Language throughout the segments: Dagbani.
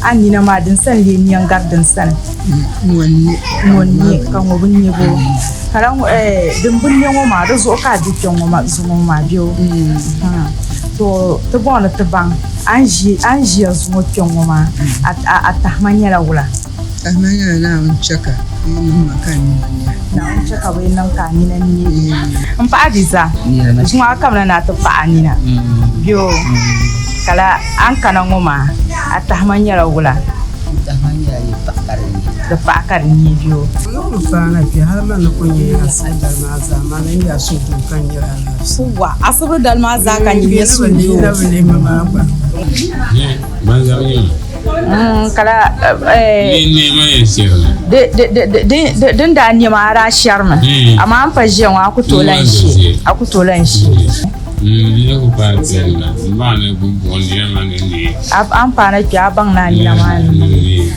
A nina maa din sani lee nya n-gari din sani? Ŋɔ n-ne. Ŋɔ n-ne ka ŋɔ bi ne boo. Ka lan din bi ne ŋɔ maa di zuɣu ka a be kpe ŋɔ maa zuŋɔ maa bee o? To ti bɔŋɔ ni ti baŋ a ni ʒiya zuŋɔ kpe ŋɔ maa a tahima nyɛla wula? Tahima nyɛla Naawuni chɛ ka bɛ yi niŋ ma ka n nina nya. Naawuni chɛ ka bɛ yi niŋ ka a nina nya. M paɣa Adiza, zuŋɔ a kamina ni a ti paɣi a nina bee o? Ka la a ni kana ŋɔ maa, a tahima nyɛla wula? N tahima nyɛla di paɣi ka di nya. Di paɣi ka di nya bee o? N yi kuli paana kpe hali man ni kuli nya asibiti dali maa zaa, man ni nya suhudoo ka n nyari alaafee. Wa, asibiti dali maa zaa ka n nya suhudoo. Bɛ na bi lihi ma maa gba. Banzab nyɛ ma. Kala din daa nɛ maa a daa shɛrimi amaa a ni pa ʒiya ŋɔ a ku tooi lahi she a ku tooi lahi she a ni paana kpɛ a baŋ ni a nina maa ni neei.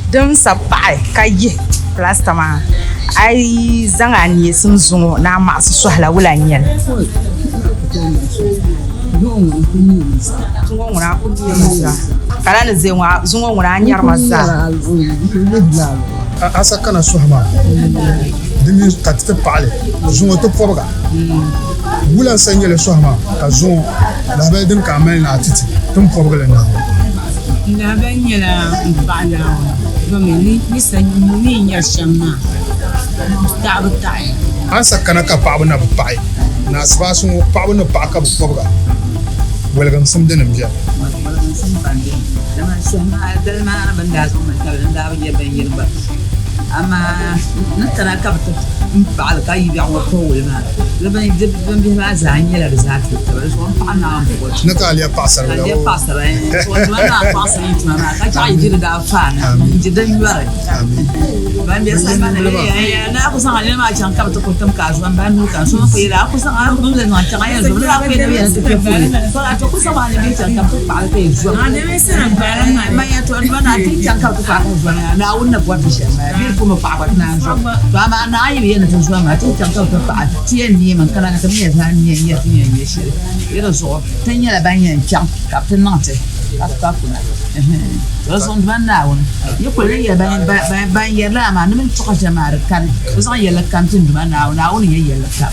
Din sa paɣi ka yihi pilasita maa a yi zaŋ a neesim zuŋɔ ni a maɣasi sohila wula n nyɛli zuŋɔ ŋuna a ku neemi zaa ka lahi ni ʒɛ ŋɔ zuŋɔ ŋuna a nyɛri ma zaa A sa kana sohi maa di mini ka ti ti paɣali zuŋɔ ti pɔbiga wula n sa nyɛli sohi maa ka zuŋɔ Lahabali din ka a mali ni a ti ti, ti ni pɔbigi li Naawuni. N lahabali nyɛla m paɣa Naawuni domi ni sa ni yi nyari shɛm maa taɣibu taɣiya. A ni sa kana ka paɣiba na bi paɣi, ni asibaasi ŋɔ paɣiba ni paɣi ka bi pɔbiga, waligimsim dini m-beni. Waligimsim pam beni, dama suhi maa dali maa bɛ ni daa zaŋ ma tabili n daa bi nya bin yini gba, amaa n ni kana ka bɛ ti m paɣi li ka yi biɛɣu ŋɔ puhi wuli maa. Di bihi maa zaa nyɛla di zaa tuui taba, di zuɣu m paɣa Naawuni puhi o tuma. Ni ka a lɛbi paɣisaribila o. Ka n lɛbi paɣisaribila, so n tuma maa paɣisiri yi tuma maa, ka chaɣ yi di di daa faana n-di din yɔri. Ban be sani maa ni, ni a ku zaŋ a nina maa chaŋ ka bɛ ti kuli tim ka a zo m ba nuu ka so mi ku yɛli a ku zaŋ a ni zaŋ chaŋ a yɛn zo mi ni a ku yɛn ni bɛ yɛn ti kpe puuni. So a to ku zaŋ a ni bihi chaŋ ka bɛ ti kpaɣili ka yi zo. Man yɛn to n duma ni a ti chaŋ ka bɛ ti kpaɣi ka zo mi Naawuni ni bɔri ti shɛli m-bala bee ku mi paɣa gba ti naan zo. To amaa naa yi bi yɛn ni ti zo maa, ti chaŋ ka bɛ ti paɣi ti yɛn neemi n-kana ni ti mi yɛn zaa neei n-yɛri ti ni yɛn nya shɛli. Di di zuɣu ti nyɛla ban yɛn chaŋ ka bɛ ti niŋ ti ka kuna. To di zuɣu n Duuma Naawuni yi kuli ni yɛli ban yɛri lala maa ni bɛ ni tuɣi ʒe maa di kani bɛ zaŋ yɛlli kam ti n Duuma Naawuni. Naawuni n-nyɛ yɛlli kam.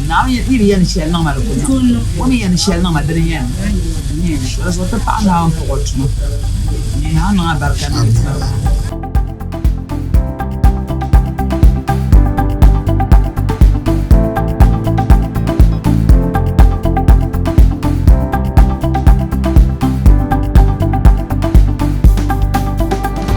Naawuni yi bi yɛn ni shɛli niŋ ma di ku niŋ. O mi yɛn ni shɛli niŋ ma dini n-yɛn niŋ. To di zuɣu ti paɣi Naawuni paɣ o tuma. Naawuni niŋ a barika niŋ ti tuma maa.